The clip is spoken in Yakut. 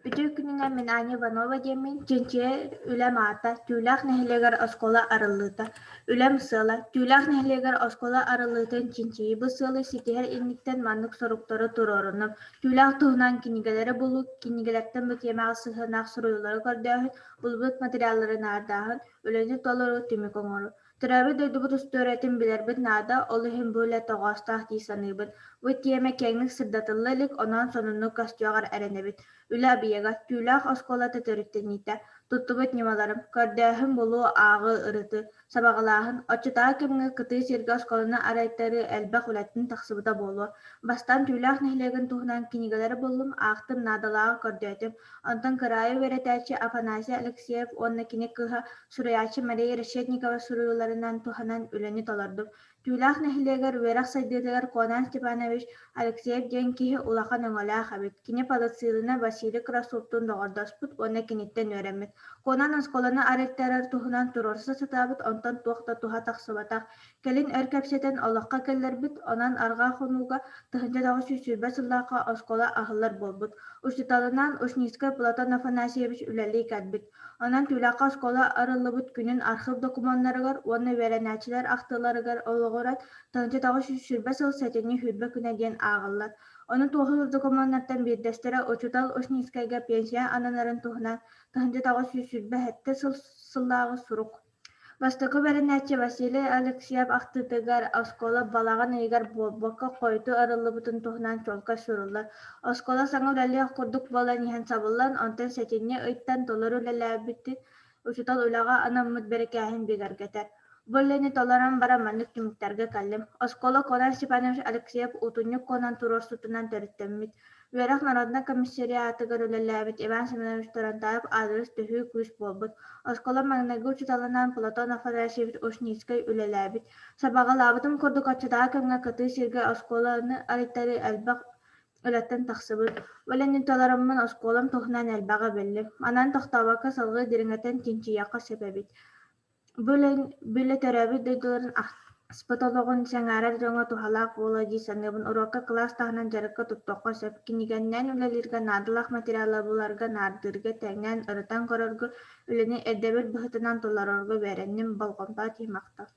Үтүө күнүнэн мин Аня Иванова диэммин, чинчийэр үлэм аата Түүлээх нэһилиэгэр оскуола арыллыыта. Үлэм сыала Түүлээх нэһилиэгэр оскуола арыллыытын чинчийии бу сыалы ситиһэр инниттэн маннык соруктары туруоруннум. Түүлээх туһунан кинигэлэри булуу, кинигэлэртэн бу тиэмэҕэ сыһыаннаах суруйуулары көрдөөһүн, булбут материаллары наардааһын, үлэни толоруу, түмүк оҥоруу. Төрөөбүт дойдубут устуоруйатын билэрбит наада, ол иһин бу үлэ тоҕоостоох дии саныыбын. Бу тиэмэ киэҥник сырдатылла илик, онон сонуннук көстүөҕэр эрэнэбит. Үлэ объега, Түүлээх оскуолата төрүттэниитэ, туттубут ньымаларым, көрдөөһүн, булуу, ааҕыы, ырытыы, сабаҕалааһын, оччотооҕу кэмҥэ кытыы сиргэ оскуоланы арыйтарыы элбэх үлэттэн тахсыбыта буолуо. Бастаан Түүлээх нэһилиэгин туһунан кинигэлэри буллум, аахтым, наадалааҕы көрдөөтүм. Онтон кыраайы үөрэтээччи Афанасий Алексеев уонна кини кыыһа суруйааччы Мария Решетникова суруйууларынан туһанан үлэни толордум. Түүлээх нэһилиэгэр үөрэх сайдыытыгар Конан Степанович Алексеев диэн киһи улахан өҥөлөөх эбит. Кини Палацилина Василий Красовтуун доҕордоспут уонна киниттэн үөрэммит. Конан оскуоланы арыйтарар туһунан туруорса сатаабыт, онтон туох да туһа тахсыбатах. Кэлин өр кэпсэтэн олоххо киллэрбит, онон Арҕаа Хонууга 1920 сыллаахха оскуола аһыллар буолбут. Учууталынан Ушницкай Платон Афанасьевич үлэлии кэлбит. Онон Түүлээххэ оскуола арыллыбыт күнүн архыып докумуоннарыгар уонна үөрэнээччилэр ахтыыларыгар олоҕуран 1920 сыл сэтинньи 20 күнэ диэн ааҕыллар. Ону туоһулуур докумуоннартан биирдэстэрэ учуутал Ушницкайга пенсия ананарын туһунан 1927 сыл сыллааҕы сурук. Бастакы бэринээччи Василий Алексеев ахтыытыгар оскуола балаҕан ыйыгар буолбакка хойутуу арыллыбытын туһунан чуолкай суруллар. Оскуола саҥа үлэлиэх курдук буолан иһэн сабыллан, онтон сэтинньи ыйтан толору үлэлээбитин учуутал үлэҕэ анаммыт бэрикээһин бигэргэтэр. Бу үлэни толорон баран маннык түмүктэргэ кэллим. Оскуола Конон Степанович Алексеев утунньук куонан туруорсуутунан төрүттэммит. Үөрэх народнай комиссариатыгар үлэлээбит Иван Семенович Турантаев аадырыс төһүү күүс буолбут. Оскуола маҥнайгы учууталынан Платон Афанасьевич Ушницкай үлэлээбит. Сабаҕалаабытым курдук оччотооҕу кэмҥэ кытыы сиргэ оскуоланы арыйтарыы элбэх үлэттэн тахсыбыт. Үлэни толороммун оскуолам туһунан элбэҕи биллим. Манан тохтообокко салгыы дириҥэтэн чинчийиэххэ сөп эбит. Бу үлэ төрөөбүт дойдуларын ааспыт олоҕун сэҥээрэр дьоҥҥо туһалаах буолуо дии саныыбын. Уруокка кылаас таһынан дьарыкка туттуохха сөп. Кинигэннэн үлэлииргэ наадалаах материалы буларга, наардыырга, тэҥнээн, ырытан көрөргө, үлэни ирдэбил быһыытынан толорорго үөрэнним. Болҕомто тииймэхтэр.